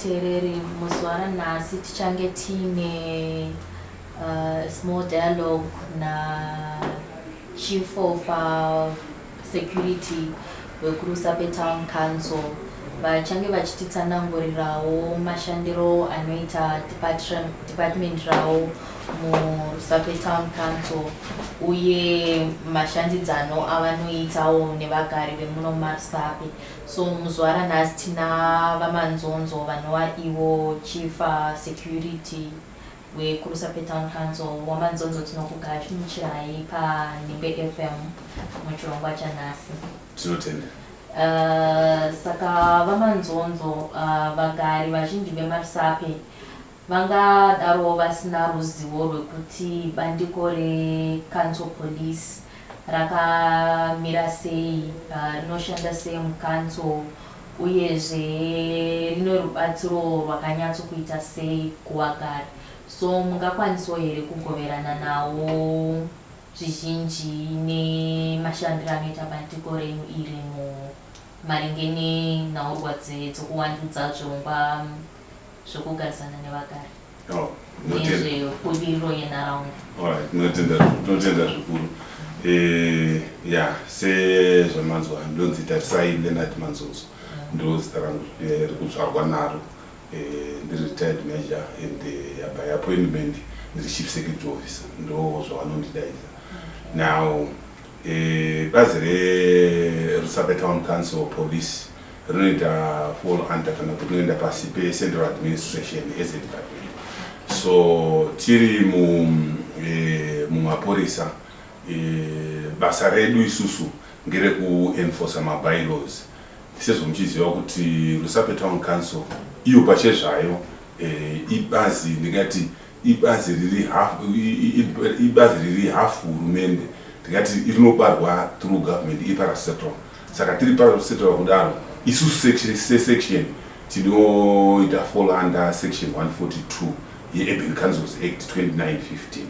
Vateereri, muzuva ranhasi tichange tiine small dialogue naChief of Security wekuRusape Town Council, vachange vachititsanangurirawo mashandiro anoita department ravo muRusape Town Council uye mashandidzano avanoitawo nevagari vemuno maRusape. So muzuva ranhasi tina VaManzonzo, vanova ivo Chief Security wekuRusape Town Council. VaManzonzo, tinokugamuchirai paNhimbe FM muchirongwa chanhasi. Tinotenda. Saka VaManzonzo, vagari vazhinji vemaRusape vangadaro vasina ruzivo rwekuti bandiko recouncil police rakamira sei, rinoshanda sei mucouncil, uyezve rine rubatsiro rwakanyatsokuita sei kuvagari. So mungakwanisawo here kugoverana nawo zvizhinji nemashandiro anoita bandiko renyu iri maringe nenhaurwa dzekuwandudza zvirongwa zvekugarisana nevagari Oh, tinotenda. Nezvebudiriro yenharaunda? Alright, tinotenda zvikuru. Ya, sezvamanzwa, ndonzi Tarisai Leonard Manzonzo, ndo zita rangu rekuzvarwa naro. Ndiri retired major and by appointment ndiri chief security officer, ndo zvavanondidaidza. Now, bazi reRusape Town Council Police rinoita fall under, kana kuti rinoenda pasi pecentral administration as a department. So tiri mumapurisa, basa redu isusu ngerekuenforca mabylaws, sezvo muchiziva kuti Rusape Town Council iyo pachezvayo ibazi, ndingati ibazi riri hafu hurumende, ndingati rinobarwa through government, iparastatal. Saka tiri parastatal kudaro, isusu sesection tinoita fall under section 142 yeUrban Councils Act 2915.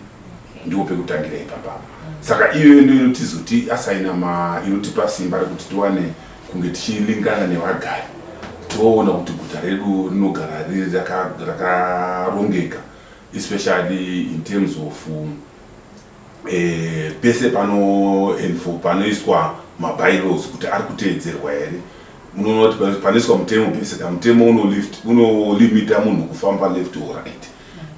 Ndipo pekutangira ipapapa. Saka iyoyo ndo inotizoti asaina ma inotipa simba rekuti tiwane kunge tichilingana nevagari, toona kuti guta redu rinogara riri rakarongeka, especially in terms of pese pano panoiswa mabylaws, kuti ari kuteedzerwa here. Munoona kuti panoiswa mutemo pese ka mutemo unolimita munhu kufamba left or right,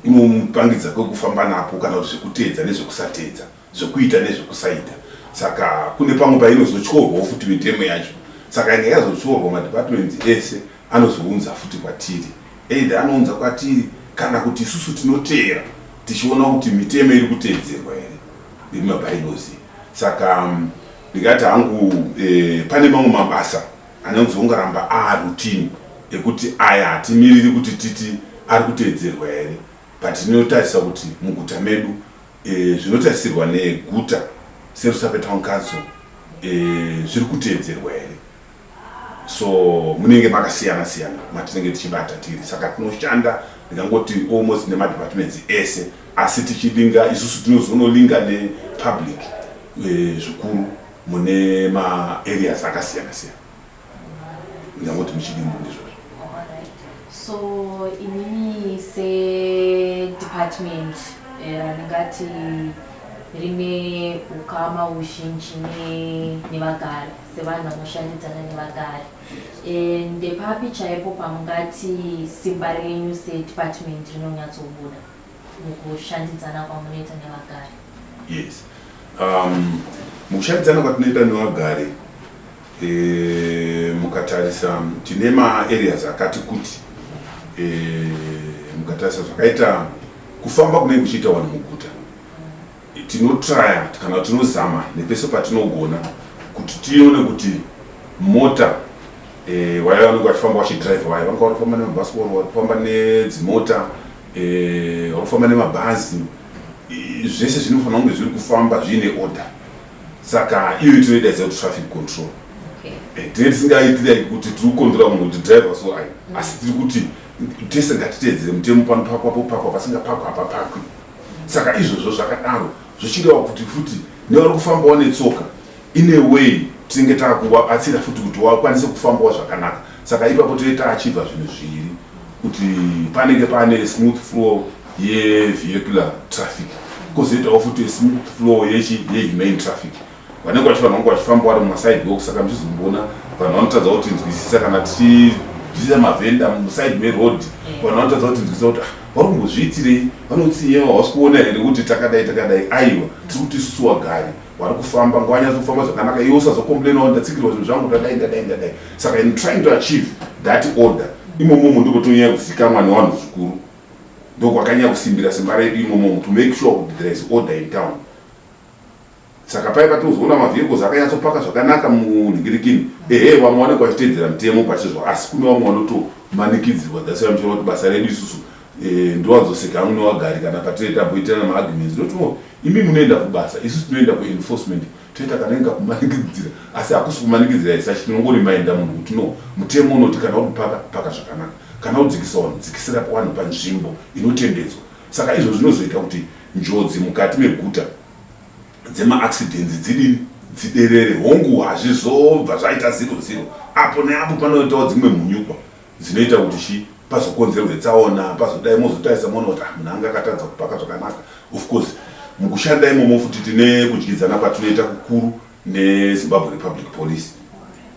unomupangidza kwekufamba napo, kana kuti zvekuteedza nezvekusateedza, zvekuita nezvekusaita. Saka kune pamwe painozotyorwawo futi mitemo yacho. Saka inge yazotyorwa, madepartments ese anozounza futi kwatiri, either anounza kwatiri kana kuti isusu tinoteera tichiona kuti mitemo iri kuteedzerwa here iri mabylaws. Saka ndingati hangu pane mamwe mabasa anonzi ungaramba aroutine, ekuti aya hatimiriri kuti titi ari kuteedzerwa here, but tinotarisa kuti muguta medu zvinotarisirwa neguta seRusape Town Council zviri kuteedzerwa here. So munenge makasiyana siyana matinenge tichibata tiri. Saka tinoshanda, ndingangoti almost nemadepartments ese, asi tichilinga isusu tinozonolinga nepublic zvikuru mune maareas akasiyana siyana. Ndingangoti muchidimbu ndizvozvo. Alright. So inini sedepartment randingati rine ukama uzhinji nevagari, sevanhu vanoshandidzana nevagari, ndepapi chaipo pamungati simba renyu sedepartment rinonyatsobuda mukushandidzana kwamunoita nevagari? Yes, mukushandidzana kwatinoita nevagari, mukatarisa tine maareas akati kuti. Mukatarisa zvakaita kufamba kunenge kuchiita vanhu muguta, tinotraya kana tinozama nepese patinogona kuti tione kuti mota, vaya vanenge vachifamba vachidhiraivha, vaya vanga vari kufamba nemabhasikoro, vari kufamba nedzimota, vari kufamba nemabhazi, zvese zvinofanira kunge zviri kufamba zviine order. Saka iyo tinoidaidza kuti traffic control. Tinenge tisingaitira kuti tiri kukontrora munhu kuti driver so ai, asi tiri kuti tese ngatiteedzere mutemo. Panopakwa popakwa, pasingapakwa hapapakwi. Saka izvozvo zvakadaro zvichireva kuti futi nevari kufambawo netsoka, in a way tinenge taakuvabatsira futi kuti vakwanise kufambawo zvakanaka. Saka ipapo tinenge taachivha zvinhu zviviri. Kuti panenge pane smooth flow yevehicular traffic, kwozoitawo futi smooth flow yechi yehumane traffic. Vanenge vachifanira kunge vachifamba vari mumasidewalk. Saka muchizomboona vanhu vanotadza kutinzwisisa kana tichibvisa mavhenda muside meroad. Vanhu vanotadza kutinzwisisa kuti, "Ah, vari kumbozviitirei? Vanotsinyewa, hausi kuona here kuti takadai takadai?" Aiwa, tiri kuti isusu vagari vari kufamba ngavanyatso kufamba zvakanaka. Iwe usazocomplainawo, "Ndatsikirwa zvinhu zvangu, ndadai, ndadai, ndadai." Saka in trying to achieve that order imomomo, ndiko tonyanya kuzikamwa nevanhu zvikuru, ndokwakanyanya kusimbira simba redu imomomo, to make sure kuti there is order in town. Saka pai patinozoona mavehicles akanyatsopaka zvakanaka munhingirikini, ehe, vamwe vanenge vachiteedzera mutemo pachizvo, asi kune vamwe vanotomanikidzirwa. That's why muchiona kuti basa redu isusu, ndowanzoseka hangu nevagari kana patinenge tamboitirana maarguments, ndoti, "Oh, imi munoenda kubasa, isusu tinoenda kuenforcement." Toita kanenge kakumanikidzira, asi hakusi kumanikidzira isachi. Tinongorimainda munhu kuti, no, mutemo unoti kana uri paka, paka zvakanaka. Kana udzikisa vanhu, dzikisira vanhu panzvimbo inotendedzwa. Saka izvo zvinozoita kuti njodzi mukati meguta dzemaaccidents dzidini? Dziderere. Hongu, hazvizobva zvaita zero zero. Apo neapo panoitawo dzimwe mhunyukwa dzinoita kuti chi pazokonzerwe tsaona, pazodai mozotarisa moona kuti, ah, munhu anga akatadza kupaka zvakanaka. Of course, mukushanda imomo futi tine kudyidzana kwatinoita kukuru neZimbabwe Republic Police.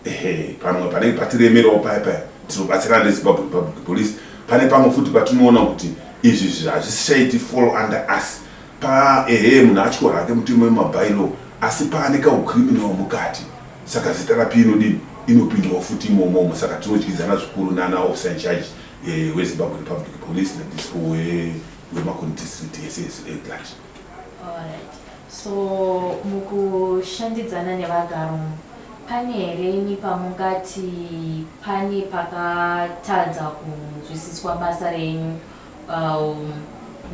Ehe, pamwe panenge patiremerawo paya paya, tinobatsirana neZimbabwe Republic Police. Pane pamwe futi patinoona kuti izvi hazvisichaiti fall under us pa, ehe, munhu atyora hake mutemo wemabylaw, asi paane kaucriminal mukati, saka zita rapi inodini? Inopindawo futi imomomo. Saka tinodyidzana zvikuru nana officer in charge weZimbabwe Republic Police naDispo weMakoni District yese at large. Alright. So mukushandidzana nevagari, pane here imi pamungati pane pakatadza kunzwisiswa basa renyu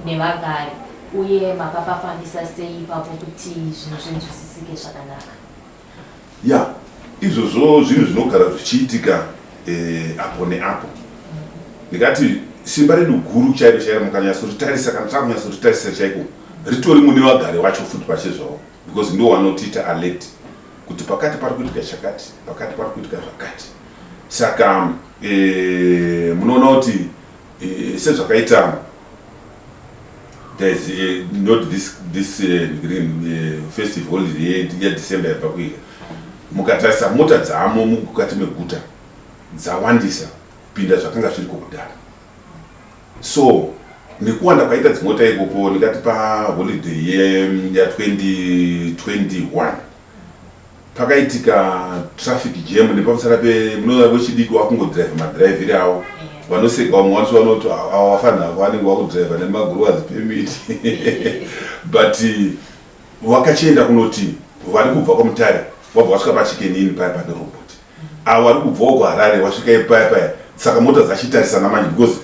nevagari, uye makapafambisa sei ipapo kuti zvinhu zvinzwisisike zvakanaka? Ya, izvozvo zvinhu zvinogara zvichiitika apo neapo. Ndikati simba redu guru chairo chairo, mukanyatsoritarisa, kana takunyatsoritarisa chaiko, ritori mune vagari vacho futi pachezvavo, because ndo vanotiita alert kuti pakati pari kuitika chakati, pakati pari kuitika zvakati. Saka munoona kuti sezvakaita there is not this green festive holiday yaDecember yabva kuika, mukatarisa mota dzamo mukati meguta dzawandisa kupinda zvakanga zviriko kudhara. So nekuwanda kwaita dzimota ikoko, ndingati paholiday ya2021 pakaitika traffic jam nepamusana pe, munoona, vechidiki vakungodhiraivha madhiraivhiri avo. Vanoseka vamwe vacho, vanoti ava vafanira vanenge vakudhiraivha nemagrowers permit, but vakachienda kunoti vari kubva kwaMutare vabva vasvika paChicken Inn paya pane robot, avo vari kubvawo kuHarare vasvika paya paya. Saka mota dzachitarisana manje because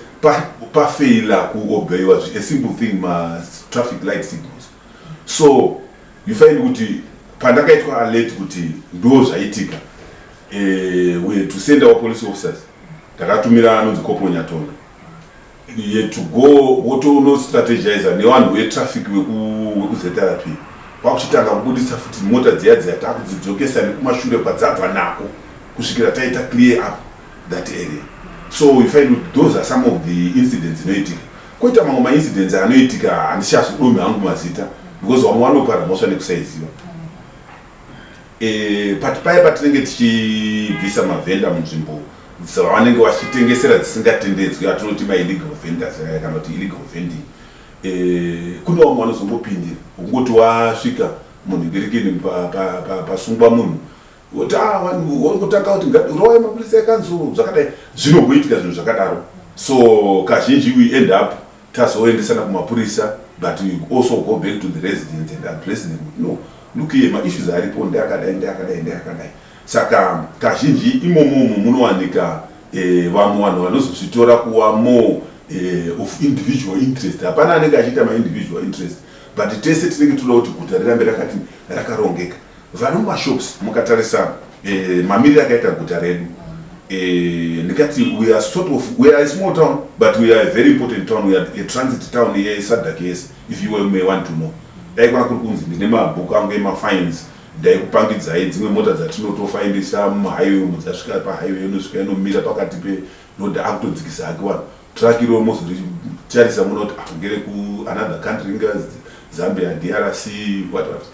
pafeila kuobeyiwa a simple thing, matraffic light signals. So you find kuti pandakaitwa alert kuti ndo zvaitika, we had to send our police officers. Takatumira anonzi Corporal Nyatonga to go votonostrategiza nevanhu vetraffic vekuZRP, kwakuchitanga kubudisa futi mota dziya dziya, takudzidzokesa nekumashure kwadzabva nako kusvikira taita clear up that area. So you find those are some of the incidents inoitika. Koita mamwe maincidents anoitika, handichazodomi hangu mazita because vamwe vanopara mhosva nekusaiziva. But paya patinenge tichibvisa mavhenda munzvimbo dzavanenge vachitengesera dzisingatendedzwi, atinoti maillegal vendors kana kuti illegal vending, kune vamwe vanozongopindira kungoti wasvika munhingirikini pasungwa munhu, kuti, "Ah, vanhu kutanga kuti rovai mapurisa ekanzuru," zvakadai. Zvinomboitika zvinhu zvakadaro. So kazhinji we end up tazoendesana kumapurisa, but we also go back to the residents and address them, "No, look here, maissues aripo ndeakadai, ndeakadai, ndeakadai." Saka kazhinji imomomo munowanika vamwe vanhu vanozozvitora kuva more of individual interest. Hapana anenge achiita maindividual interest, but tese tinenge toda kuti guta rirambe rakati rakarongeka. Vari mumashops, mukatarisa mamiriro akaita guta redu, ndikati we are sort of, we are a small town, but we are a very important town. We are a transit town yeSADC yese, if you may want to know. Dai kwana kuri kunzi ndine mabhuku angu emafines, ndaikupangidzai dzimwe mota dzatinotofaindisa muhighway umu. Dzasvika pahighway, inosvika inomira pakati peroad, akutodzikisa hake vanhu. Truck iro mozoritarisa muona kuti ah, ngere ku another country, inga Zambia, DRC, what what,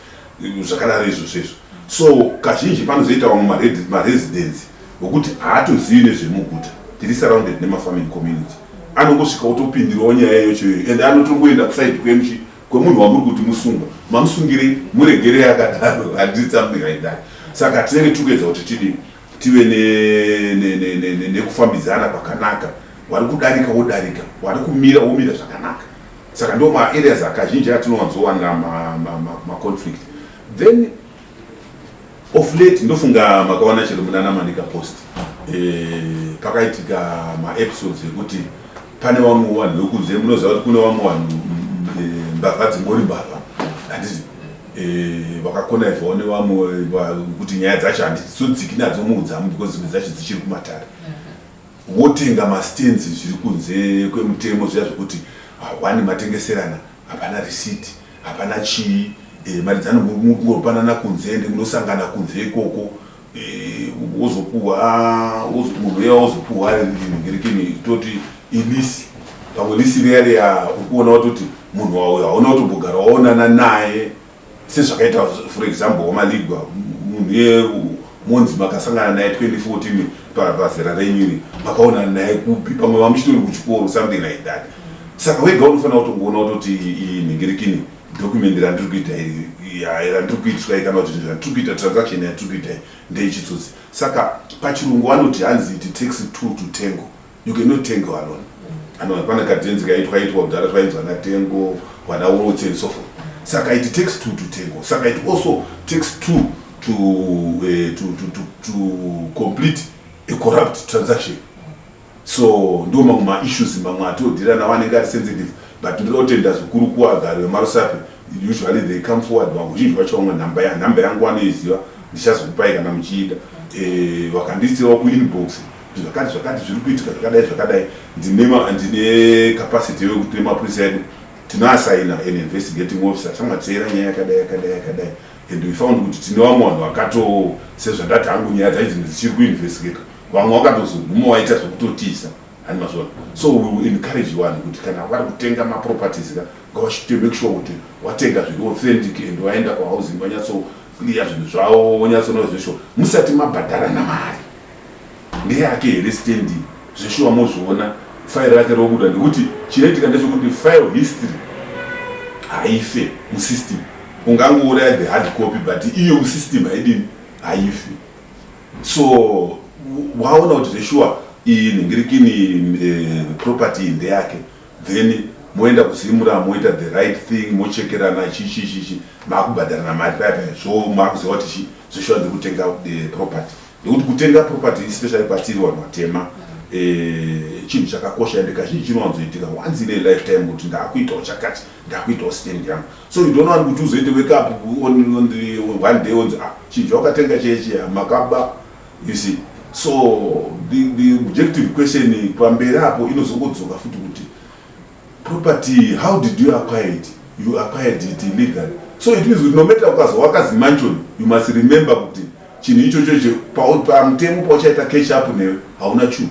zvakadaro izvozvo izvo. So kazhinji panozoita vamwe maresidents wekuti haatozivi nezvemuguta. Tiri surrounded nemafarming community, anongosvika otopindirawo nyaya yacho and anotongoenda kuside kwemuchi kwemunhu wamuri kuti musungwa. Mamusungirei? Muregerei akadaro, handiti? Something like that. Saka tinenge tiri kuedza kuti tidii, tive nekufambidzana kwakanaka. Wari kudarika wodarika, wari kumira womira zvakanaka. Saka ndo maareas akazhinji atinowanzowana maconflict. Then of late, ndofunga makaona chero munana Manica Post, pakaitika maepisodes ekuti pane vamwe vanhu vekunze. Munoziva kuti kune vamwe vanhu, mbavha dzingori mbavha, handiti? Vakakonaivawo nevamwe kuti nyaya dzacho handitsodziki nadzo muudzamu because dzimwe dzacho dzichiri kumatare. Votenga mastands zviri kunze kwemutemo, zviya zvekuti hawani matengeserana, hapana risiti, hapana chii, mari dzanokungopanana kunze ende munosangana kunze ikoko. Wozopuhwa munhu uya, wozopuhwa ngerekeni, toti ilease. Pamwe lease riya riya uri kuona watoti munhu wauyo hauna kutombogara waonana naye, sezvakaita, for example, waMaligwa. Munhu iye monzi makasangana naye 2014, pazera renyu iri makaonana naye kupi? Pamwe vamuchitori kuchikoro, something like that. Saka wega unofanira kutongoona kutoti iyi nhengerekini document randiri kuita iri, randiri kuitiswa, kana kuti zvandiri kuita, transaction yatiri kuita ndeyechitsotsi. Saka pachirungu vanoti hanzi, "It takes two to tango." You cannot tango alone. Ano pane kadhenzi kaitwa itwa kudhara, twainzwa natango wana waltz and so forth. Saka it takes two to tango, saka it also takes two to complete a corrupt transaction. So ndo mamwe maissues mamwe atodeala nawo anenge ari sensitive, but ndoda kutenda zvikuru kuvagari vemaRusape. Usually they come forward, vazhinji vacho. Vamwe nhamba yangu vanoiziva, ndichazokupai kana muchiida. Vakandiitirawo kuinbox kuti zvakati zvakati zviri kuitika, zvakadai zvakadai. Ndine capacity yekuti nemapurisa edu tinoassigna an investigating officer, changateera nyaya yakadai yakadai yakadai, and we found kuti tine vamwe vanhu vakato, sezvandati hangu, nyaya dzacho dzimwe dzichiri kuinvestigata, vamwe vakatozoguma waita zvekutotisa, hani mazvona? So we will encourage vanhu kuti kana vari kutenga maproperties ka, ngavachite make sure kuti watenga zviri authentic and waenda kuhousing, wanyatsoclear zvinhu zvavo, wonyatsona zveshuwa musati mabhadharana mari. Ndeyake here stand zveshuwa? Mozviona fairi rake robuda, nekuti chinoitika ndechekuti file history haife musystem. Ungangouraya the hard copy, but iyo musystem haidini? Haifi. So waona kuti zveshuwa iyi nhingirikini property iyi ndeyake, then moenda kuZIMRA, moita the right thing, mochekerana chichi chichi, maakubhadharana mari paya paya. So maakuziva kuti chi zveshuwa ndiri kutenga property, nekuti kutenga property, especially kwatiri vanhu vatema, chinhu chakakosha ende kazhinji chinowanzoitika once in a lifetime, kuti ndaakuitawo chakati, ndaakuitawo stand yangu. So you don't want kuti uzoite wake up on the one day onzi, "Ah, chinhu chawakatenga chechiya makaba." You see? So the objective question pamberi apo inozongodzoka futi kuti property, how did you acquire it? You acquired it illegally. So it means kuti no matter ukazowaka zimansion, you must remember kuti chinhu ichocho icho pamutemo pauchaita catch up newe, hauna chinhu,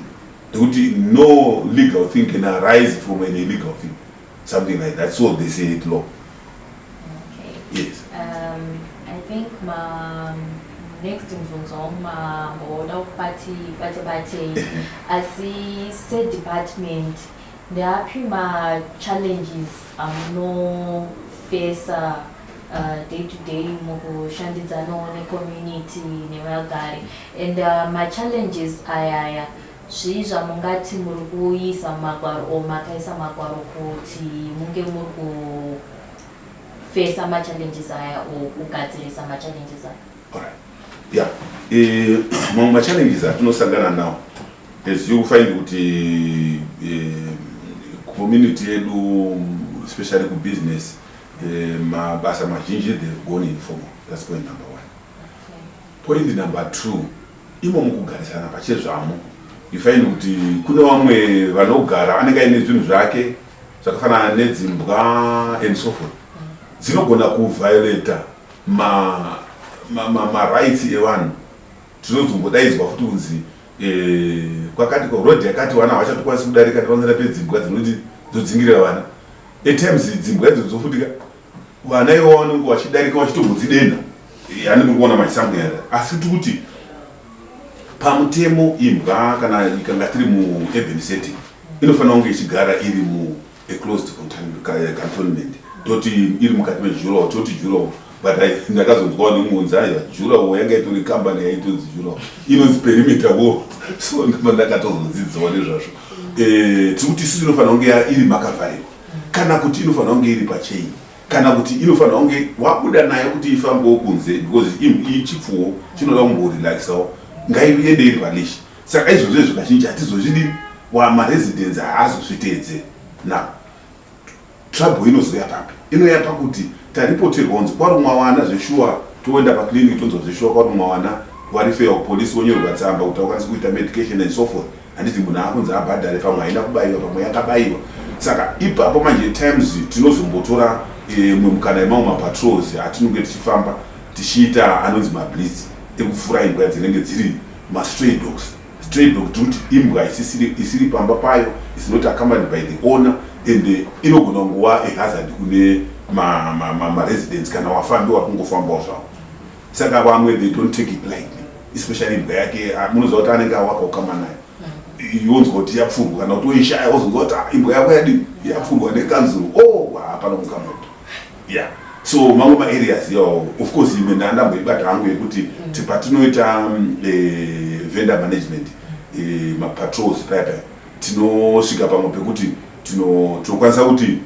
nekuti no legal thing can arise from an illegal thing, something like that. So they say it law. Okay. Yes. I think ma next mubvunzo wangu mamboda kupati bate batei, asi sedepartment ndeapi ma-challenges amunofesa day to day mukushandidzanawo necommunity nevagari, and machallenges ayaya, zvii zvamungati muri kuisa mumagwaro o makaisa magwaro kuti munge muri kufesa machallenges aya o kugadzirisa machallenges aya? Alright. Yeah. Mamwe machallenges atinosangana nawo, as you find kuti community yedu, especially kubusiness, mabasa mazhinji they've gone informal. That's point number one. Point number two, imo mukugarisana pachezvamo, you find kuti kune vamwe vanogara anenge aine zvinhu zvake zvakafanana nedzimbwa and so forth, dzinogona kuviolata marights ma evanhu. Tinozombodaidzwa futi kunzi Kwakati road yakati vana havachatokwanisi kudarika pamusana pedzimbwa dzinoti dzodzingirira vana. At times dzimbwa idzodzo futika vana ivo vanonge vachidarika vachitombodzidenha. Yani muri kuona manje something like that. Asi tikuti pamutemo imbwa kana ikanga tiri muurban setting inofanira kunge ichigara iri mu a closed cantonment, toti iri mukati medurawall, toti durawall. But ndakazonzwawo nemunzi, aiwa, durawall yanga itori kambani yaitonzi durawall, inonzi perimeter wall. So ndamba ndakatozodzidzawo nezvazvo. Tiri kuti isusu inofanira kunge iri makavharirwa, kana kuti inofanira kunge iri pachain, kana kuti inofanira kunge wabuda nayo kuti ifambewo kunze, because chipfuwo chinoda kumborelaxawo, ngaiende iri paleash. Saka izvozvo izvo kazhinji hatizozvidi, wamaresidents haazozviteedzeri. Now trouble inozoya papi? Inoya pakuti taripoterwa kunzi kwarumwa wana zveshuwa, toenda paclinic, tonzwa zveshuwa kwarumwa wana, wareferwa kupolisi, wonyorwa tsamba kuti akwanisi kuita medication and so forth, handiti? Munhu akunzi abhadhare, pamwe haina kubayiwa, pamwe yakabayiwa. Saka ipapo manje times tinozombotora mumwe mukana yemamwe mapatrols atinonge tichifamba tichiita anonzi mablitz ekufura imbwa dzinenge dziri mastray dogs. Stray dog tiri kuti imbwa isiri pamba payo, is not accompanied by the owner, and inogona kungova a hazard kune maresidents kana wafambi wari kungofambawo zvavo. Saka vamwe, they don't take it lightly, especially imbwa yake. Munoziva kuti anenge awaka ukama nayo, yonzwa kuti yapfurwa kana kuti oishaya, wozonzwa kuti, "Ah, imbwa yako yadini, yapfurwa nekanzuro." Oh, hapana mukamoto. Yeah, so mamwe maareas iwawo, of course imwe ndandamboibata hangu yekuti patinoita vendor management, mapatrols paya paya, tinosvika pamwe pekuti tinokwanisa kuti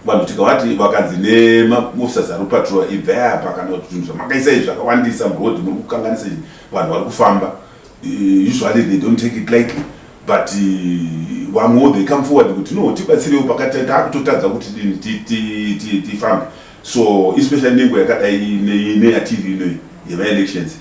vanhu tikavati, vakanzi nemaofficers ari kupatrola, "Ibvai apa," kana kuti, "Zvinhu zvamakaisa izvi zvakawandisa muroad, muri kukanganisa vanhu vari kufamba." Usually they don't take it lightly, but vamwewo they come forward kuti, "No, tibatsirewo pakati, taakutotadza kuti tifambe." So especially nenguva yakadai neyatiri inoi yemaelections,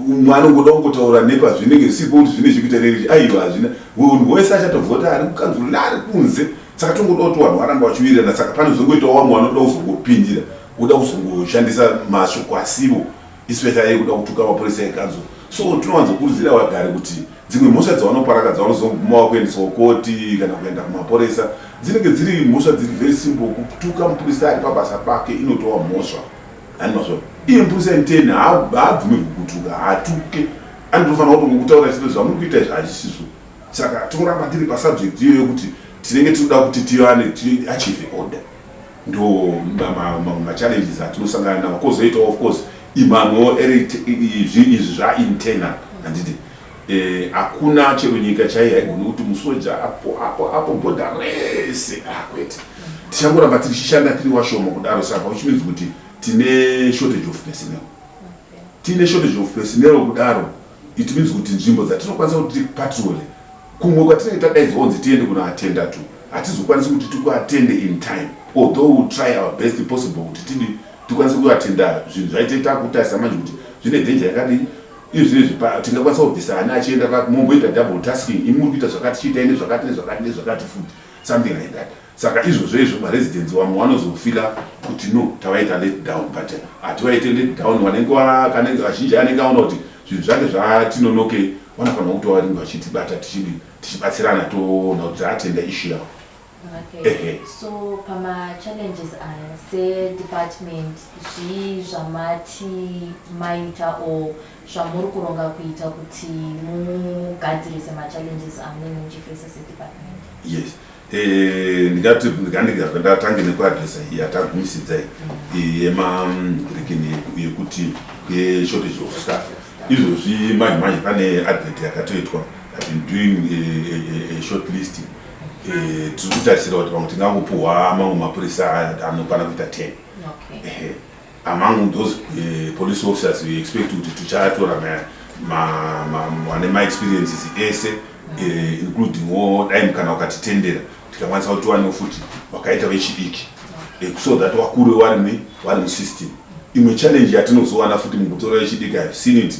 umwe anongoda kungotaura nepazvinenge zvisipo kuti zvine chekuita nerich. Aiwa, hazvina. Munhu wese achatovhota, ari kukanzuro neari kunze. Saka tongoda kuti vanhu varamba vachiwirirana. Saka panozongoitawo vamwe vanoda kuzongopindira, kuda kuzongoshandisa mashoko asivo, especially ekuda kutuka mapurisa ekanzuro. So tinowanzokurudzira vagari kuti dzimwe mhosva dzavanoparaka, dzavanozoguma vakuendeswa kukoti kana kuenda kumapurisa, dzinenge dziri mhosva dziri very simple. Kutuka mupurisa ari pabasa pake inotova mhosva, hani mazvo? Iye mupurisa in haabvumirwi kutuka, haatuke, anotofanira kutongokutaura chito, "Zvamuri kuita izvi hachisizvo." Saka tinoramba tiri pasubject iyoyo kuti tinenge tinoda kuti tivane tiachieve order. Ndo machallenges atinosangana nawo. Kwozoitawo, of course, imamwewo izvi zvainternal, handiti? Hakuna chero nyika chaiyo haigoni kuti musoja apo apo apo bhodha rese, akwete. Tichangoramba tichishanda tiri washoma kudaro. Saka which means kuti tine shortage of personnel. Tine shortage of personnel kudaro, it means kuti nzvimbo dzatinokwanisa kuti tipatrole, kumwe kwatinenge tadaidzwa kunzi tiende kunoatenda to, hatizokwanisi kuti tikuatende in time, although we try our best possible kuti tidi tikwanise kuatenda. Zvinhu zvaite takutarisa manje kuti zvine danger yakadii izvezvi, tingakwanisa kubvisa ani achienda, momboita double tasking, imi muri kuita zvakati, chiitai nezvakati nezvakati nezvakati futi, something like that. Saka izvozvo izvo maresidents vamwe vanozofeela kuti, "No, tavaita let down." But hativaite let down. Vanenge vazhinji anenge aona kuti zvinhu zvake zvatinonoke, vanofanira kuti vanenge vachitibata, tichibatsirana, toona kuti taatenda issue yavo. Okay. So pama-challenges aya, sedepartment, zvii zvamati maita or zvamuri kuronga kuita kuti mugadzirise machallenges amunenge muchifesa sedepartment? Yes. Ndingati ndatange nekuadresa iyi yatagumisidza iyi yemarekeni yekuti yeshortage of staff. Izvozvi manje manje pane advert yakatoitwa. I've been doing a short list. Tiri kutarisira kuti pamwe tingangopuhwa mamwe mapurisa anokwana kuita 10. Among those police officers, we expect kuti tichatora vane maexperiences ese, including wo dai kana ukatitendera tikakwanisa kuti tiwanewo futi vakaita vechidiki, so that vakuru vari musystem. Imwe challenge yatinozowana futi mukutora vechidiki, I've seen it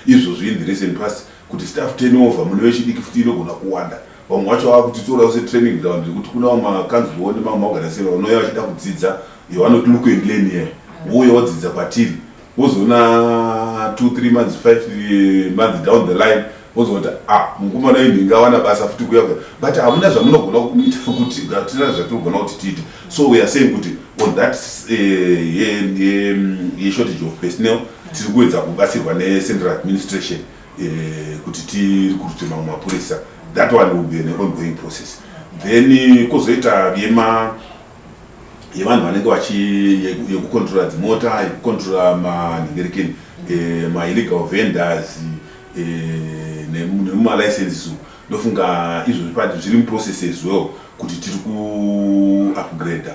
izvozvi in the recent past, kuti staff turnover mune vechidiki futi inogona kuwanda. Vamwe vacho vava kutitora setraining ground, yekuti kuna vamwe makanzuro nemamwe maorganisation vanouya vachida kudzidza, yavanoti look and learn here, wouya wadzidza kwatiri, wozoona 2, 3 months, 5 months down the line. Wozwa kuti, ah, mukomana uyu ndingawana basa futi kuya kuya, but hamuna zvamunogona kuita kuti hatina zvatinogona kuti tiite. So we are saying kuti on that yeshortage of personnel, tiri kuedza kubatsirwa necentral administration kuti tirecruite mamwe mapurisa. That one will be an ongoing process. Then kwozoita yema yevanhu vanenge vachi yekucontrola dzimota, yekucontrola manhengerekeni, maillegal vendors nemumalicenses. Ndofunga izvozvi pati zviri muprocess as well, kuti tiri kuupgrada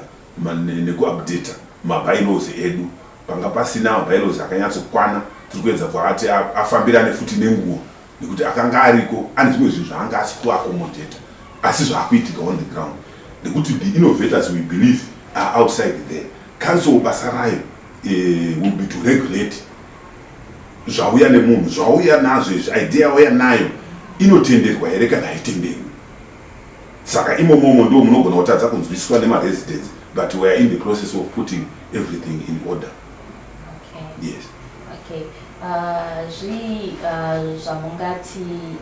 nekuupdata mabylaws edu. Panga pasina mabylaws akanyatsokwana, tiri kuedza kuati afambirane futi nenguva, nekuti akanga ariko ane zvimwe zvinhu zvaanga asi kuaccommodata, asi zvaakuitika on the ground, nekuti the innovators, we believe, are outside there. Council basa rayo will be to regulate zvauya nemunhu, zvauya nazvo izvi, idea yauya nayo inotenderwa here kana haitenderwi. Saka imomomo ndo munogona kutadza kunzwisiswa nemaresidents, but we are in the process of putting everything in order. Yes. Okay. Zvii zvamungati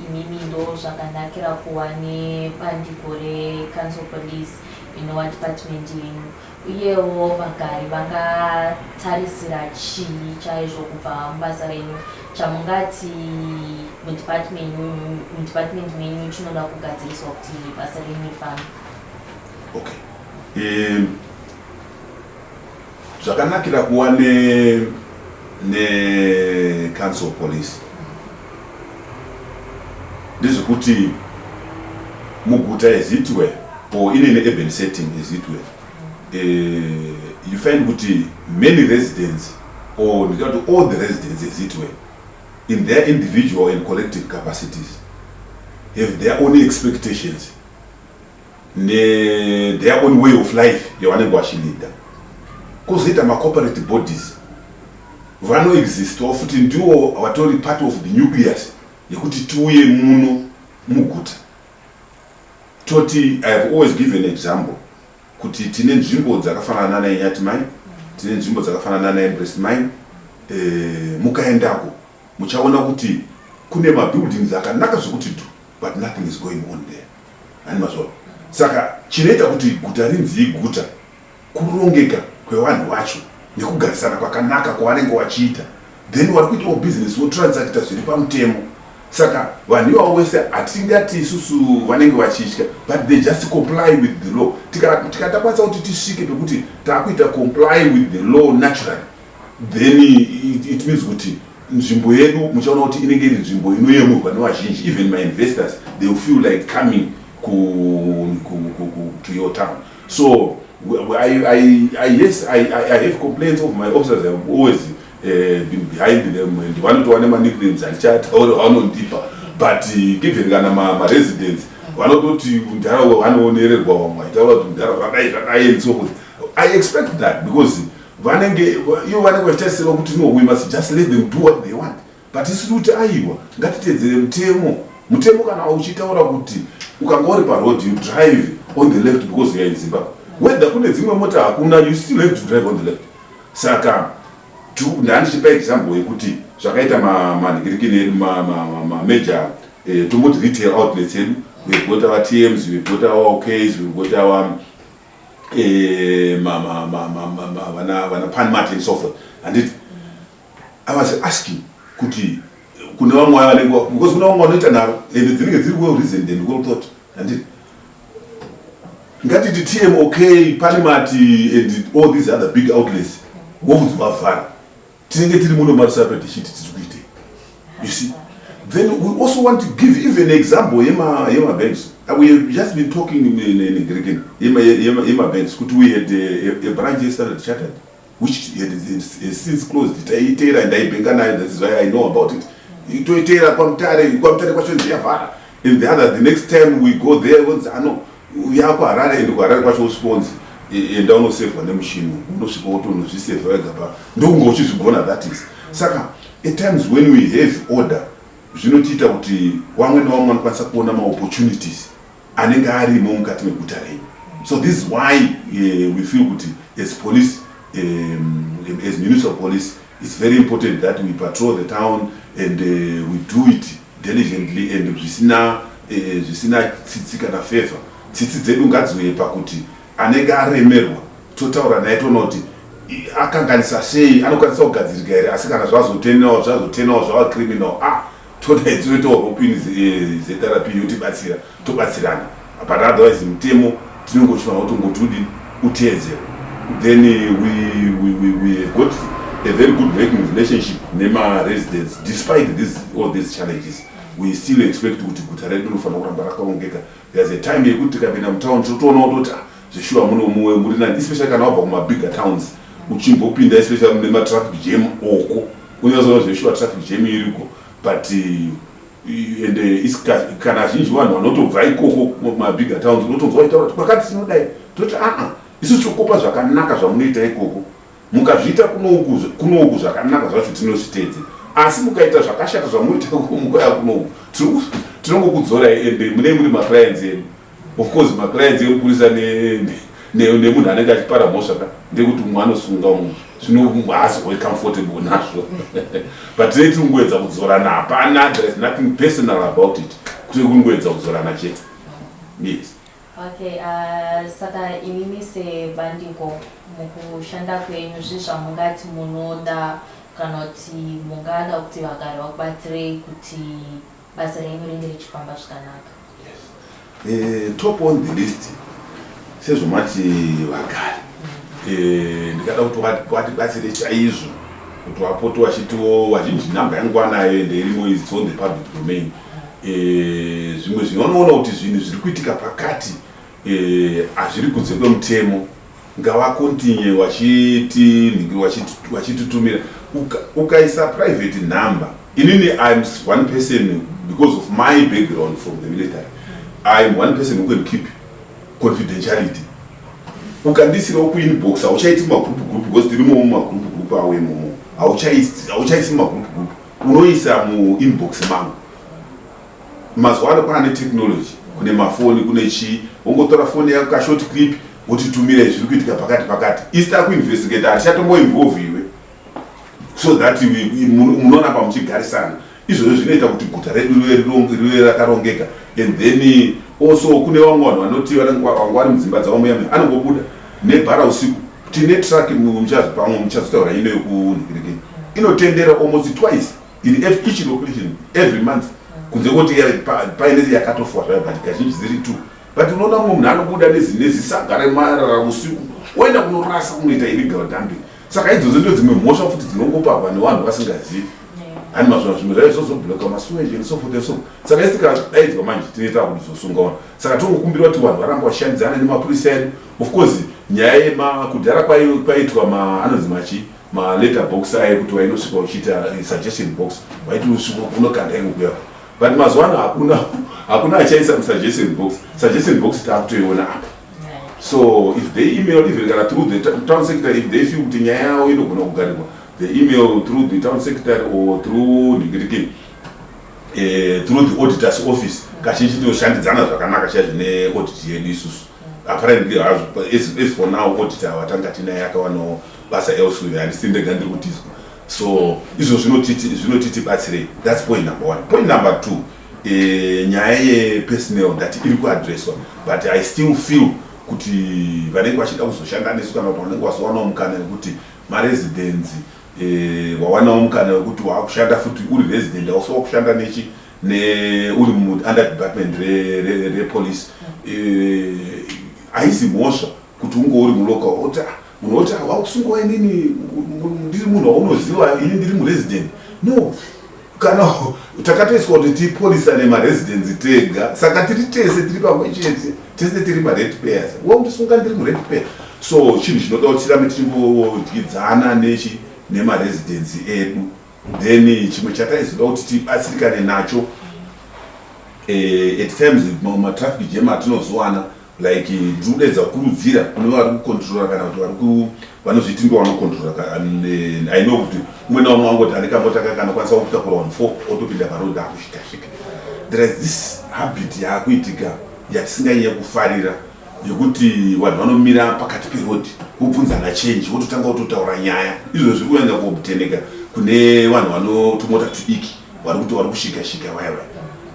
imimi ndo zvakanakira kuva nebandiko recouncil police inova department yenyu, uyewo vagari vangatarisira chii chaizvo kubva mubasa renyu, chamungati mudepartment menyu chinoda kugadziriswa kuti basa renyu rifambe? Okay, zvakanakira kuva necouncil police ndezvekuti muguta, as it were, or in an urban setting, as it were, you find kuti many residents, or ndingati all the residents, as it were, in their individual and collective capacities have their own expectations ne their own way of life yavanenge vachileada. Kwozoita macorporate bodies vanoexistawo futi, ndiwo vatori part of the nucleus yekuti tiuye muno muguta. Toti I have always given example kuti tine nzvimbo dzakafanana naInyathi Mine, tine nzvimbo dzakafanana naEmpress Mine. Mukaendako muchaona kuti kune mabuildings akanaka zvokuti dhu, but nothing is going on there. Hani mazvona? Saka chinoita kuti guta rinzi iguta kurongeka kwevanhu vacho nekugarisana kwakanaka kwavanenge vachiita. Then vari kuitawo business, votransacta zviri pamutemo. Saka vanhu ivavo vese hatingati isusu vanenge vachitya, but they just comply with the law. Tikatakwanisa kuti tisvike pekuti taakuita comply with the law naturally, then it means kuti nzvimbo yedu muchaona kuti inenge iri nzvimbo inoyemurwa nevazhinji. Even mainvestors, they will feel like coming to your town. So yes, I have complaints of my officers. I've always been behind them and vanotova nemanicknames handichatauri vanondipa, but given kana maresidents vanototi mudhara vanoonererwa, vamwe vachitaura kuti mudhara zvadai zvadai and so forth. I expect that because vanenge ivo vanenge vachitarisirwa kuti no, we must just let them do what they want, but isiri kuti aiwa, ngatitedzere mutemo. Mutemo kana uchitaura kuti ukanga uri paroad, you drive on the left because you are in Zimbabwe, whether kune dzimwe mota hakuna, you still have to drive on the left. Saka ndandichipa example yekuti zvakaita manhikirikini edu, mamajor, tomboti retail outlets edu. We've got our TMs, we've got our OKs, we've got our vana Panmart and so forth, handiti? I was asking kuti kune vamwe vaya vanenge, because kune vamwe vanoita nharo and dzinenge dziri well reasoned and well thought, handiti? Ngatiti TM, OK, Panmart and all these other big outlets wobvunzi vavhara, tinenge tiri muno maRusape tichiti tiri kuitei? You see? Then we also want to give even example yemabanks. We have just been talking in yemabanks kuti we had a branch yeStandard Chartered which had has since closed. Taiteera, ndaibhenga nayo, that's why I know about it. Toiteera kwaMutare, kwaMutare kwacho yavhara, and the other, the next time we go there, vonzi ano yakuHarare, and kuHarare kwacho usvikonzi enda unosevhwa nemushini, unosvika wotonozvisevha wega pa ndokunge uchizvigona. That is, saka at times when we have order, zvinotiita kuti vamwe nevamwe vanokwanisa kuona maopportunities anenge arimo mukati meguta renyu. So this is why we feel kuti as police, as municipal police, it's very important that we patrol the town and we do it. diligently and zvisina tsitsi kana favor. Tsitsi dzedu ngadziuye pakuti anenge aremerwa totaura naye, toona kuti akanganisa sei, anokwanisa kugadzirika here. Asi kana zvazotenawo, zvazotenawo, zvava criminal, ah, toda toitawo rope in ZRP yotibatsira, tobatsirana. But otherwise mutemo tinenge uchifanira kuti ngoti udini, uteedzerwe. Then we have got a very good working relationship nemaresidents despite all these challenges. We still expect kuti guta redu rinofanira kuramba rakarongeka. There's a time yekuti tikapinda mutown totoona kutoti, ah, zveshuwa muno muwe muri nani, especially kana wabva kumabigger towns uchimbopinda, especially mune matraffic jam oko, unyazoona zveshuwa traffic jam iriko. But and kana zhinji vanhu vanotobva ikoko mumabigger towns unotonzwa vachitaura kuti kwakati tinodai, toti aa, isu tinokopa zvakanaka zvamunoita ikoko, mukazviita kunoku zvakanaka zvacho tinozviteedze, asi mukaita zvakashata zvamunoita ikoko mukauya kunoku tinongokudzorai. Ende munei muri maclients edu. Of course maclients emupurisa nemunhu anenge achipara mhosva ka ndekuti mumwe anosunga mumwe, zvino haazove comfortable nazvo, but tinei tiri kungoedza kudzorana. Hapana, there is nothing personal about it, tiri kungoedza kudzorana chete, yes. Okay, saka imimi sebandiko mukushanda kwenyu, zvii zvamungati munoda kana kuti mungada kuti vagari vakubatsirei kuti basa renyu ringe richifamba zvakanaka? Top on the list, sezvomati vagari, ndikada kuti vatibatsire chaizvo kuti vapote vachitiwo, vazhinji nhamba yangu vanayo ende irimo, is on the public domain. Zvimwe zvinonoona kuti zvinhu zviri kuitika pakati hazviri kunze kwemutemo, ngavakontinye vachititumira. Ukaisa private number, inini I'm one person, because of my background from the military, I'm one person who can keep confidentiality. Ukandisirawo kuinbox, hauchaiti magroup group, because tirimo mumagroup group awo imomo, hauchaisi mumagroup group, unoisa muinbox mangu. Mazuva ano kwaane technology, kune mafoni, kune chii, wongotora foni yako, kashort clip, wotitumira zviri kuitika pakati pakati. Isi takuinvestigate, hatichatomboinvolve iwe, so that munoramba muchigarisana. Izvozvo zvinoita kuti guta redu rive rakarongeka. And then also kune vamwe vanhu vanoti vanga vari mudzimba dzavo muya, anongobuda nebhara usiku. Tine truck, pamwe muchazotaura ino yekunhikirikei, inotendera almost twice in each location every month, kunze kwoti paine yakatofa zvayo, but kazhinji dziri two. But unoona mumwe munhu anobuda nezisaga remarara usiku, oenda kunorasa, kunoita illegal dumping. Saka idzodzo ndo dzimwe mhosva futi dzinongopagwa nevanhu vasingazivi hani mazvona. Zvimwe zvacho zvozobloka masewage and so forth and so. Saka isi tikadaidzwa manje tinoita kuzosunga vanhu. Saka tongokumbira kuti vanhu varamba vashandidzana nemapurisa edu. Of course nyaya yemakudhara kwaiitwa anonzi machi maletter box aye, kuti wainosvika uchiita suggestion box, waiti usvika unokanda iko kuya, but mazuva ano hakuna achaisa musuggestion box. Suggestion box taakutoiona apa. So if they email, even kana through the town secretary, if they feel kuti nyaya yavo inogona kugarirwa, they email through the town secretary or through ndikiriki, through the auditor's office. Kazhinji tinoshandidzana zvakanaka chaizvo neaudit yedu isusu. Apparently as for now auditor watanga tinaye akawanawo basa elsewhere, handisi ndega ndiri kutizwa. So izvo zvinotiti batsirei. That's point number one. Point number two, nyaya yepersonnel ndati iri kuadresswa, but I still feel kuti vanenge vachida kuzoshanda nesu kana kuti vanenge vazowanawo mukana wekuti maresidents, wawanawo mukana wekuti waakushanda futi uri resident, hausi wakushanda nechi uri under department repolice, haisi mhosva kuti unge uri mulocal oti, ah, munhu oti, ah, wakusungwa, inini ndiri munhu waunoziva, ini ndiri muresident. No, kana takatoiswa kuti tipolisane maresidents tega, saka tiri tese, tiri pamwe chete, tese tiri marate payers, wakundisunga ndiri murate payer. So chinhu chinoda kuti tirambe tichingodyidzana nechi nemaresidents edu. Then chimwe chataizoda kuti tibatsirikane nacho, at times matraffic jam atinozowana, like ndiri kudaidza kukurudzira kune vari kucontrola kana kuti vari vanozviti ndo vanocontrola. I know kuti umwe naumwe angoti ane kamota kake kanokwanisa kutakura one four, otopinda paroad akusvika svika. There is this habit yaakuitika yatisinganyanya kufarira, yekuti vanhu vanomira pakati peroad vobvunzana change, vototanga kutotaura nyaya. Izvo zviri kunyanya kuobteneka kune vanhu vanotumota tudiki. Vari kuti vari kushika shika vaya vaya.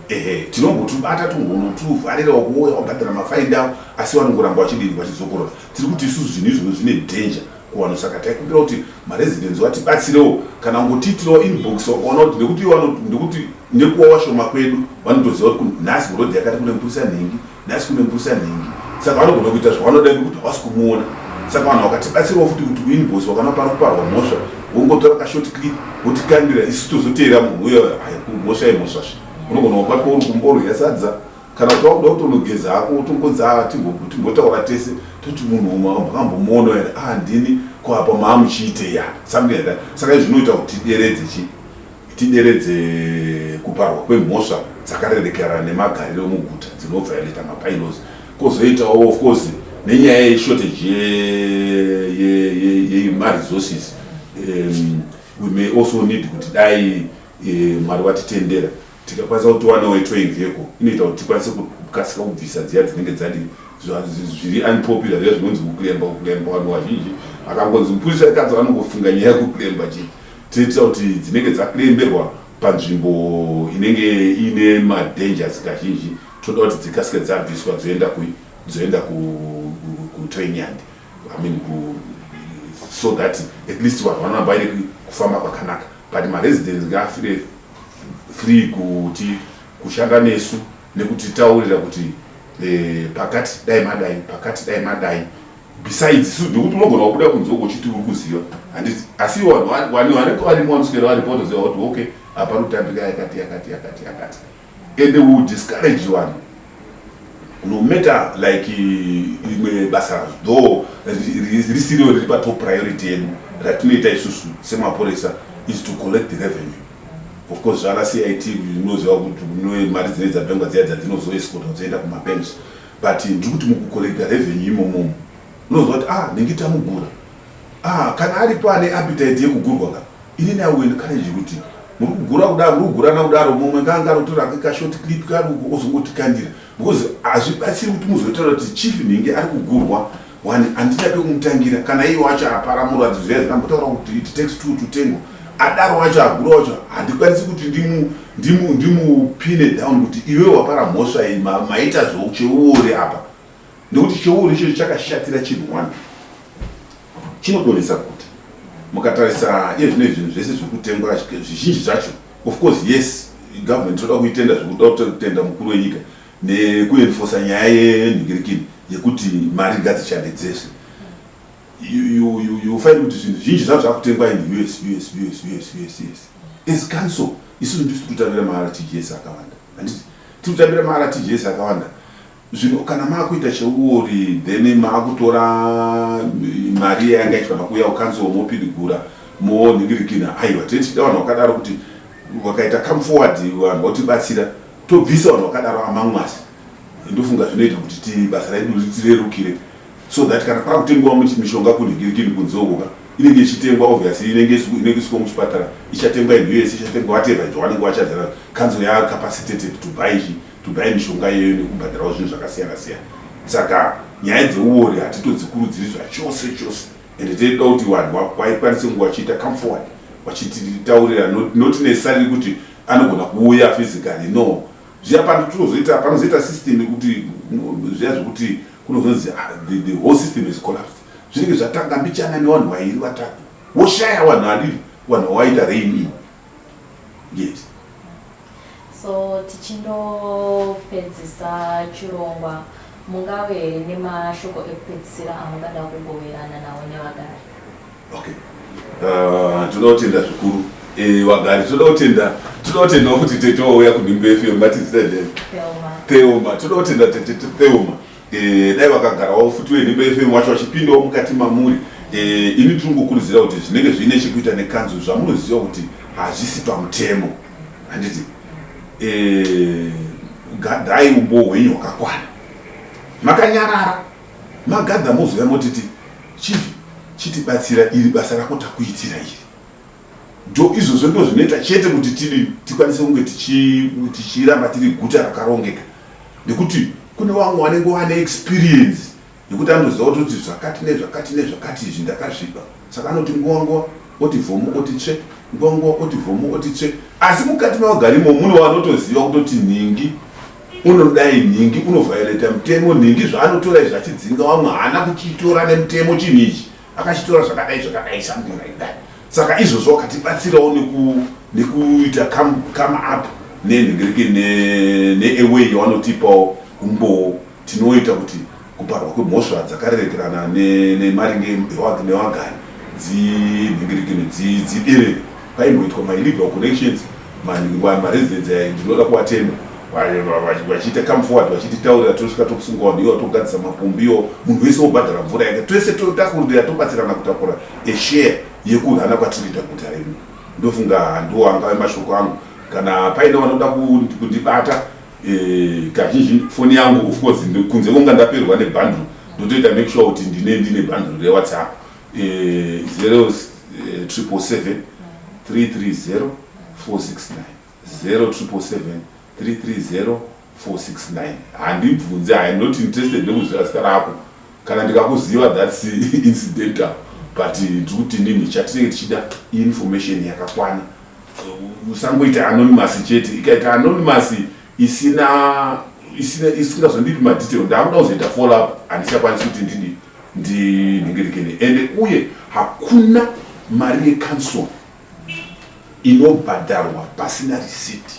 Ehe, tinombotubata, tongonotuvharira ukuuya wabhadhara mafaindi avo, asi vanongoramba vachidini, vachidzokorora. Tiri kuti isusu zvinhu izvozvo zvine danger kuvanhu, saka taikumbira kuti maresidents vatibatsirewo kana kungotiitirawo inbox wakaona kuti nekuti ivo, nekuti nekuwa washoma kwedu, vanotoziva kuti nhasi kurodhi yakati kune mupurisa nhingi, nhasi kune mupurisa nhingi, saka vanogona kuita zvavanoda nekuti havasi kumuona. Saka vanhu vakatibatsirawo futi kuti kuinbox vakaona pari kuparwa mhosva, wongotora kashort clip wotikandira, isu tozoteera munhu uyo. Mhosva imhosvazve, unogona kubatwa uri kumborya sadza kana kuti wakuda kutonogeza hako, utongonzi, "Ah, timbotaura tese." Toti munhu umwe makambomuona here? "Ah, ndini." "Ko apa maamuchiitei apa?" Something like that. Saka izvi zvinoita kuti tideredze chi tideredze kuparwa kwemhosva dzakarerekera nemagariro muguta dzinoviolata mabylaws. Kwozoitawo, of course, nenyaya yeshortage yemaresources. We may also need kuti dai Mwari watitendera tikakwanisa kuti tiwanewo towing vehicle inoita kuti tikwanise kukasika kubvisa dziya dzinenge dzadi zviri unpopular, zviya zvinonzi kuclampa. Kuclampa, vanhu vazhinji akangonzi mupurisa ekadzo anongofunga nyaya yekuclampa chii. Toitira kuti dzinenge dzaclamperwa panzvimbo inenge ine madangers kazhinji, toda kuti dzikasike dzabviswa, dzoenda kutowing yard, I mean, so that at least vanhu vanoramba vaine kufamba kwakanaka. But maresidents ngaafeel free kuti kushanda nesu nekutitaurira kuti pakati dai madai, pakati dai madai. Besides isu, nekuti unogona kubuda kunze uko uchiti uri kuziva, handiti? Asi vanhu vanenge varimo vanoswera varipo vatoziva kuti okay, apa rutambika yakati yakati yakati yakati. And we will discourage vanhu, no matter like rimwe basa though risiriwo riri patop priority yedu ratinoita isusu semapurisa is to collect the revenue. Of course, zvana CIT, unoziva kuti mari dzinenge dzabhengwa dziya dzadzinozoescorta dzoenda kumabanks, but ndiri kuti mukucollecta revenue imomomo unoziva kuti, ah, ndingi tamugura. Ah, kana aripo ane appetite yekugurwa ka, inini I will encourage kuti muri kugura kudaro, muri kugurana kudaro, mumwe nganga anotora kashort clip kari uko ozongotikandira, because hazvibatsiri kuti muzotaura kuti chief nhingi ari kugurwa one, handina pekumutangira. Kana iye wacho apara muradzo zviya zvikambotaura kuti it takes two to tango, adaro wacho agura wacho, handikwanisi kuti ndimupine down kuti iwe wapara mhosva iyi, maita zvecheuori apa, nekuti cheuori ichocho chakashatira chinhu one, chinodonhesa guta. Mukatarisa iye zvino, zvinhu zvese zviri kutengwa zvizhinji zvacho, of course, yes, government toda kuitenda, zvekuda kutenda mukuru wenyika nekuenforca nyaya yenhingirikini yekuti mari ngadzishande dzese. You find kuti zvinhu zvinji zvazvo zvakutengwa in US, US, US, US, US, US. As council isusu ndisu kutambira maRTGS akawanda, handiti? Tiri kutambira maRTGS akawanda. Zvino kana maakuita cheuori, then maakutora mari yanga ichifanira kuuya kucouncil, mopidigura, monhingirikina. Aiwa, tine tichida vanhu vakadaro kuti vakaita come forward, vanhu votibatsira, tobvisa vanhu vakadaro among us. Ndofunga zvinoita kuti ti basa redu ritirerukire, so that kana kwakutengwa mishonga kunhingirikini kunze ukoka, inenge ichitengwa, obviously inenge isiko muchipatara, ichatengwa in US, ichatengwa whatever izvo vanenge vachazara. Council yacapacitated to buy mishonga iyoyo nekubhadharawo zvinhu zvakasiyana siyana. Saka nyaya dzeuori hatitodzikurudziri zvachose chose, ende teida kuti vanhu vaikwanise kunge vachiita come forward vachititaurira, not necessarily kuti anogona kuuya physically, no. Zviya panotozoita, panozoita system yekuti zviya zvekuti kunozonzi, ah, the whole system is collapsed, zvinenge zvatanga mbichana nevanhu vairi, vatatu, woshaya vanhu adiri vanhu vawaita rein in. Yes. So tichindopedzisa chirongwa, mungave here nemashoko ekupedzisira amungada kugoverana nawo nevagari? Okay, toda kutenda zvikuru vagari. Toda kutenda, toda kutendawo kuti tete wauya kuNhimbe FM. Matizita ndani? Theoma. Toda kutenda tete Theoma. Dai vakagarawo futi veNhimbe FM wacho vachipindawo mukati mamuri. Ini tiri kungokurudzira kuti zvinenge zviine chekuita nekanzuro zvamunoziva kuti hazvisi pamutemo, handiti, gadhai umbo hwenyu hwakakwana, makanyarara, magadha, mozouya motiti, "Chief, chitibatsira, iri basa rako takuitira iri." Ndo izvozvo ndo zvinoita chete kuti tidi tikwanise kunge tichiramba tiri guta rakarongeka, nekuti kune vamwe vanenge vane experience yekuti anoziva kutoti zvakati nezvakati nezvakati izvi ndakazviba, saka anoti nguva nguva oti vhomo, oti tsve. Nguva nguva oti vhomo oti tsve, asi mukati mavagari imomo mune vanotoziva kutoti nhingi unodai, nhingi unovhayoreta mutemo, nhingi zvaanotora izvi achidzinga vamwe haana kuchitora nemutemo, chinhu ichi akachitora zvakadai zvakadai, something like that. Saka izvozvo wakatibatsirawo nekuita come up nenhengereke neaway yavanotipawo umbowo. Tinoita kuti kuparwa kwemhosva dzakarerekerana nemaringe nevagari dzinhengerekene dziderere. Paimboitwa maillegal connections, maresidents aya ndinoda kuvatenda vachiita come forward, vachititaurira, tosvika tokusunga vanhu ivo, togadzisa mapombiwo, munhu wese wobhadhara mvura yake, twese totakurira, tobatsirana kutakura eshare yekurana kwatiri kuita guta redu. Ndofunga ndo angave mashoko angu. Kana paine vanoda kundibata, kazhinji foni yangu, of course kunze kunga ndaperwa nebundle, ndotoita make sure kuti ndine bundle reWhatsApp, 0777 330 469, 0777 330 469. Handibvunze, I am not interested nekuziva zita rako. Kana ndikakuziva, that's incidental, but ndiri kuti nini chatinenge tichida information yakakwana. Usangoita anonymous chete. Ikaita anonymous isina isingazondipi madetail, ndakuda kuzoita follow up, handichakwanisi kuti ndidi ndinhingirekene. Ende uye hakuna mari yecouncil inobhadharwa pasina receipt.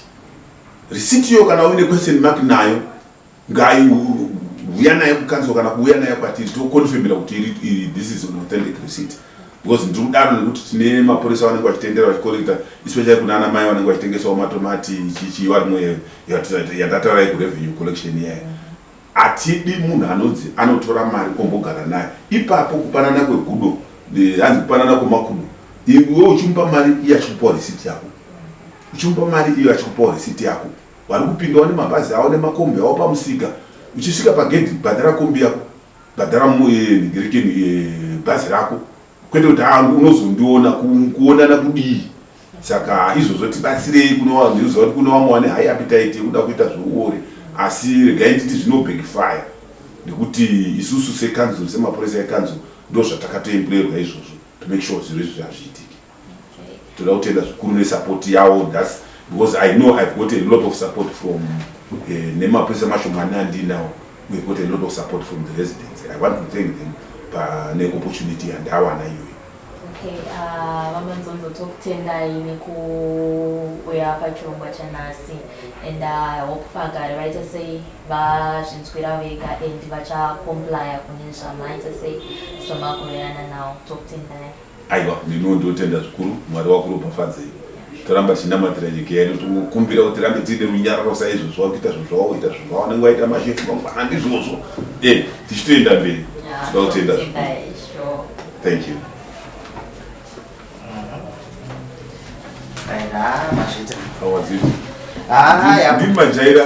Receipt iyo, kana uine question mark nayo, ngaiuya nayo kucouncil kana kuuya nayo kwatiri, toconfirmira kuti this is an authentic receipt. Because ndiri kudaro nekuti tine mapurisa vanenge vachitendera, vachicollecta, especially kuna ana mai vanenge vachitengesawo matomati chichi varimwe yandataura kurevenue collection iyaya. Hatidi munhu anonzi anotora mari ombogara nayo ipapo. Kupanana kwegudo, hanzi kupanana kwemakudo. Iwe uchimupa mari, iye achikupawo receipt yako, uchimupa mari, iyo achikupawo receipt yako. Vari kupindawo nemabhazi avo nemakombi avo pamusika, uchisvika pagedhi, bhadhara kombi yako, bhadhara nhigirekeni bhazi rako, kwete kuti ah, unozondiona. Kuonana kudii? Saka izvozvo tibatsirei. Ndinoziva kuti kune vamwe vane high appetite yekuda kuita zveuori, asi regai nditi zvinobackfire, nekuti isusu sekanzuro, semapurisa ekanzuro, ndo zvatakatoemployerwa izvozvo, to make sure zviro izvi hazviitiki. Toda kutenda zvikuru nesupport yavo. That's because I know I've got a lot of support from nemapurisa mashomani andinawo. We've got a lot of support from the residents. I want to thank them pane opportunity yandawana iyoyo. Okay, VaManzonzo, tokutendai nekuuya pachirongwa chanhasi, and I hope vagari vaita sei, vazvinzwira vega and vachacomplya kune zvamaita sei, zvamagoverana nawo. Tokutendai. Aiwa, ndino ndotenda zvikuru. Mwari wakuropafadzei. Toramba tichinamatira nyika yedu, tongokumbira kuti tirambe tiine runyararo saizvozvo. Wakuita zvinhu zvavakuita, zvinhu zvavanenge vaita mashefu mangwana, ndizvozvo tichitoenda mberi. Toda kutenda zvikuru. Tokutendai, sure. Thank you. Ha, mazvita. Awadziti. Ha, ya. Ndini majaira.